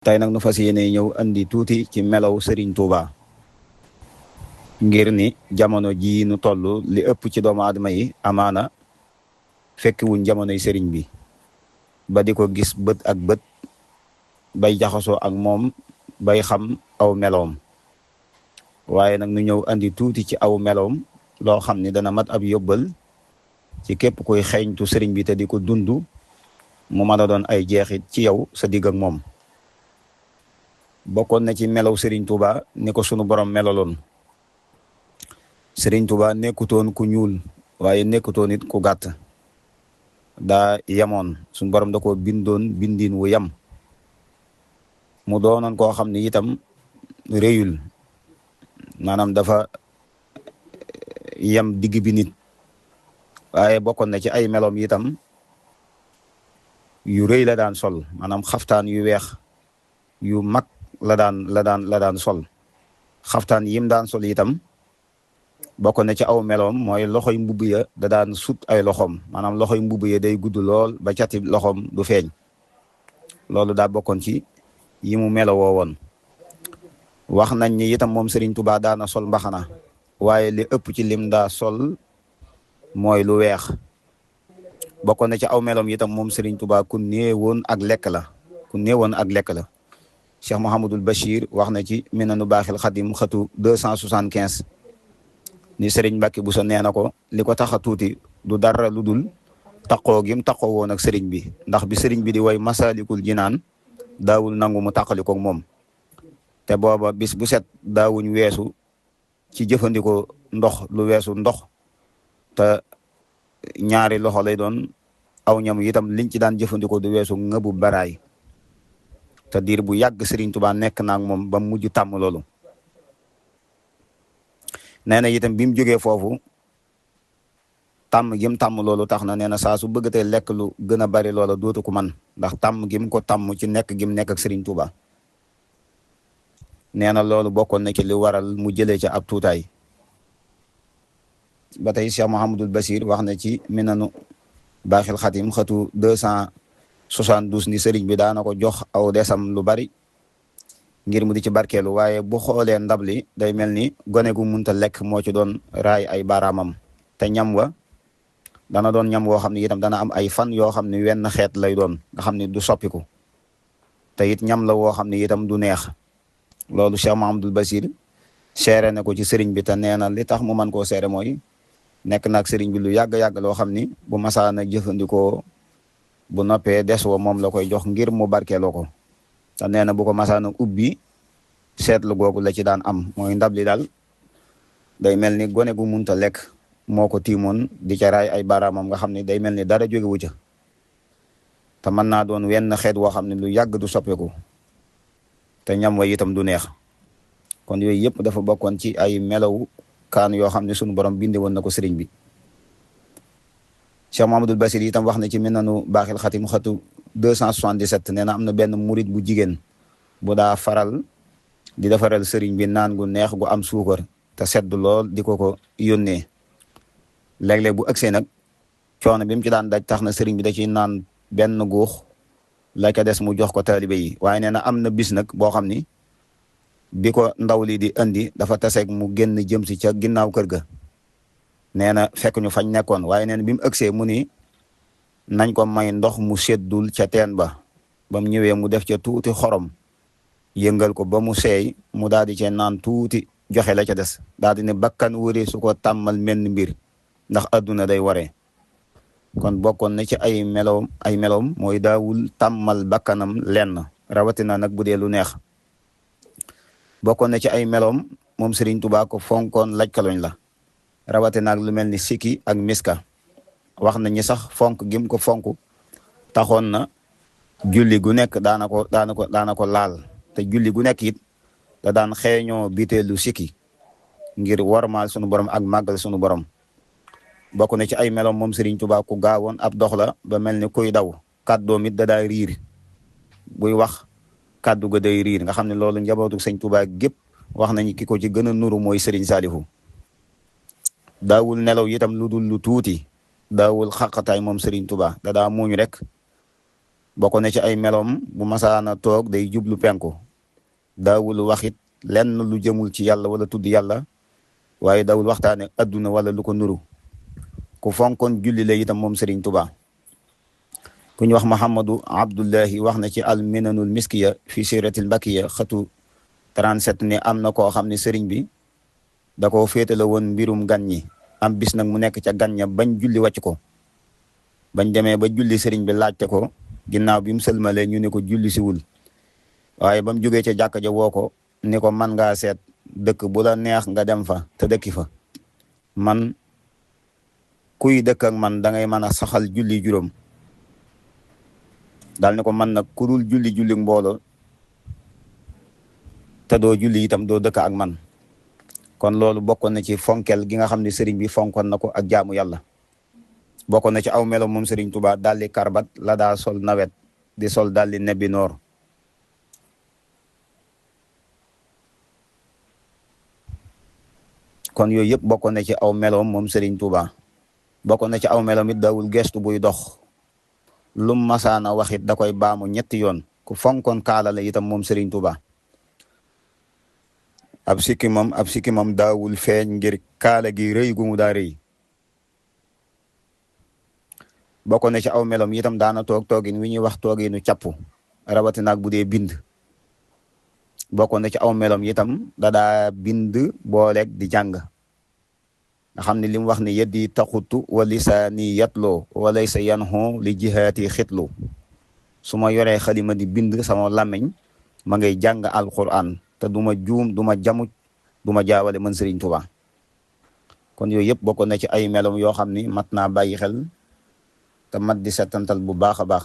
tey nag nu fas yéene ñëw andi tuuti ci melaw Serigne Touba ngir ni jamono jii nu toll li ëpp ci doomu aadama yi amaana fekki wuñ jamonoy Serigne bi ba di ko gis bët ak bët bay jaxasoo ak moom bay xam aw meloom waaye nag nu ñëw andi tuuti ci aw meloom loo xam ni dana mat ab yóbbal ci képp kuy xeeñtu Serigne bi te di ko dund mu mën a doon ay jeexit ci yow sa digg ak moom. bokkoon na ci melaw Serigne Touba ni ko sunu borom melaloon Serigne Touba nekkutoon ku ñuul waaye nekkutoon it ku gàtt daa yemoon sunu borom da ko bindoon bindiin wu yem mu doonoon koo xam ne itam réyul maanaam dafa yem digg bi nit waaye bokkoon na ci ay meloom itam yu rëy la daan sol maanaam xaftaan yu weex yu mag la daan sol xaftaan yim daan sol itam bokk na ci aw meloom mooy loxoy mbubb ya da daan sut ay loxoom maanaam loxoy mbubb ya day gudd lool ba cati loxoom du feeñ loolu daa bokkoon ci yi mu melowoo woon wax nañ ni itam moom Serigne Touba daana sol mbaxana waaye li ëpp ci lim daa sol mooy lu weex bokkoon na ci aw meloom itam moom Serigne Touba ku néewoon ak lekk la Cheikh Mouhamadul Bachir wax na ci Minanu Baaxil Xadim xatu 275 ni Serigne Mbacke Bousso nee na ko li ko tax a tuuti du dara lu dul taqoo gim taqoo woon ak Serigne bi ndax bi Serigne bi di way Masalikul Jinaan daawul nangu mu taqaliko ak moom te booba bis bu set daawuñ weesu ci jëfandikoo ndox lu weesu ndox te ñaari loxo lay doon aw ñam itam liñ ci daan jëfandikoo du weesu ngëbu baraay te diir bu yàgg Serigne Touba nekk naag moom ba mu mujj tàmm loolu nee na itam bi mu jógee foofu tàmm gim tàmm loolu tax na nee na saa su bëggatee lekk lu gën a bari loola dootu ko man ndax tàmm gim ko tàmm ci nekk gim nekk ak Serigne Touba nee na loolu bokkoon na ci li waral mu jëlee ca ab tuutaay ba tey Cheikh Mouhamadul Basir wax na ci Minanu Baaxil Xatim xatu 272 ni Serigne bi daana ko jox aw desam lu bari ngir mu di ci barkeelu waaye bu xoolee ndab li day mel ni gone gu munta lekk moo ci doon raay ay baaraamam te ñam wa dana doon ñam woo xam ne itam dana am ay fan yoo xam ne wenn xeet lay doon nga xam ne du soppiku te it ñam la woo xam ne itam du neex loolu Cheikh Mahamadul Basir seere na ko ci Serigne bi te nee na li tax mu mën koo seere mooy nekk naag Serigne bi lu yàgg-yàgg loo xam ni bu masaana jëfandikoo bu noppee des wa moom la koy jox ngir mu barkeeloo ko te nee na bu ko masaana ubbi seetlu googu la ci daan am mooy ndab li daal day mel ni gone gu munta lekk moo ko tiimoon di ca raay ay baaraamam nga xam ne day mel ni dara jóge wu ca te mën naa doon wenn xeet woo xam ne lu yàgg du soppeeku te ñam wa itam du neex kon yooyu yëpp dafa bokkoon ci ay melaw kaan yoo xam ne sunu borom binde woon na ko Serigne bi Cheikh Mahamadul Basir itam wax na ci Minanu Baaxil Xatim xatu 277 nee na am na benn murit bu jigéen bu daa faral di defaral Serigne bi naan gu neex gu am suukar te sedd lool di ko yónnee léeg-léeg bu ëgsee nag coono bi mu ci daan daj tax na Serigne bi da ciy naan benn guux la ca des mu jox ko taalibe yi waaye nee na am na bis nag boo xam ni bi ko ndaw li di andi dafa taseeg mu génn jëm si ca ginnaaw kër ga nee na fekk ñu fañ nekkoon waaye nee na bi mu ëgsee mu ni nañ ko may ndox mu seddul ca teen ba mu ñëwee mu def ca tuuti xorom yëngal ko ba mu seey mu daal di cee naan tuuti joxe la ca des daal di ne bakkan wëree su ko tàmmal menn mbir ndax adduna day waree kon bokkoon na ci ay meloom mooy daawul tàmmal bakkanam lenn rawatina nag bu dee lu neex bokkoon na ci ay meloom moom Serigne Touba ko fonkoon lajkaloñ la rawatina ak lu mel ni sikki ak miska wax na ñi sax fonk gim ko fonk taxoon na julli gu nekk daana ko laal te julli gu nekk it da daan xeeñoo biteelu sikki ngir warmaal sunu borom ak màggal sunu borom bokk na ci ay meloom moom Serigne Touba ku gaawoon ab dox la ba mel ni kuy daw kàddoom it da daa riir buy wax kàddu ga day riir nga xam ne loolu njabootu Sëñ Touba gépp wax nañu ki ko ci gën a nuru mooy Serigne Salihu daawul nelaw itam lu dul lu tuuti daawul xaqataay moom Serigne Touba da daa muuñ rek bokk na ci ay meloom bu masaana toog day jublu penku daawul waxit lenn lu jëmul ci yàlla wala tudd yàlla waaye daawul waxtaane adduna wala lu ko nuru ku fonkoon julli la itam moom Serigne Touba. ku ñu wax Muhammadu Abdullahi wax na ci al minanul miskiya fi siratil bakiya xatu 37 ne am na koo xam ne sëriñ bi da koo féetale woon mbirum gan ñi am bis nag mu nekk ca gan ña bañ julli wàcc ko bañ demee ba julli sëriñ bi laajte ko ginnaaw bi mu sëlmalee ñu ne ko julli siwul waaye ba mu jógee ca jàkka ja woo ko ni ko man ngaa seet dëkk bu la neex nga dem fa te dëkki fa man kuy dëkk ak man da ngay mën a saxal julli juróom daal ni ko man nag ku dul julli mbooloo te doo julli itam doo dëkk ak man kon loolu bokkoon na ci fonkel gi nga xam ne sëriñ bi fonkoon na ko ak jaamu yàlla bokkoon na ci aw melo moom Sëriñ Tuubaa daldi karbat la daa sol nawet di sol daldi nebbi noor kon yooyu yëpp bokkoon na ci aw meloom moom Sëriñ Tuubaa bokkoon na ci aw meloom it daawul gestu buy dox lum masaana waxit da koy baamu ñetti yoon ku fonkoon kaala la itam moom Sëriñ Tuubaa ab sikkimam daawul feeñ ngir kaala gi rëy gu mu daa rëy bokkoon na ci aw meloom itam daana toogin wi ñuy wax tooginu càpp rawatina ak bu dee bind bokkoon na ci aw meloom itam daa bind booleeg di jàng nga xam ne li mu wax ne yeddi taxutu wa lisaani yatloo walaysa yanhu li jihaati xitlu su ma yoree xalima di bind sama làmmiñ ma ngay jàng alquran te du ma juum du ma jamuj du ma jaawale man Sëriñ Tuubaa kon yooyu yëpp bokkoon na ci ay meloom yoo xam ni mat naa bàyyi xel te mat di settantal bu baax a baax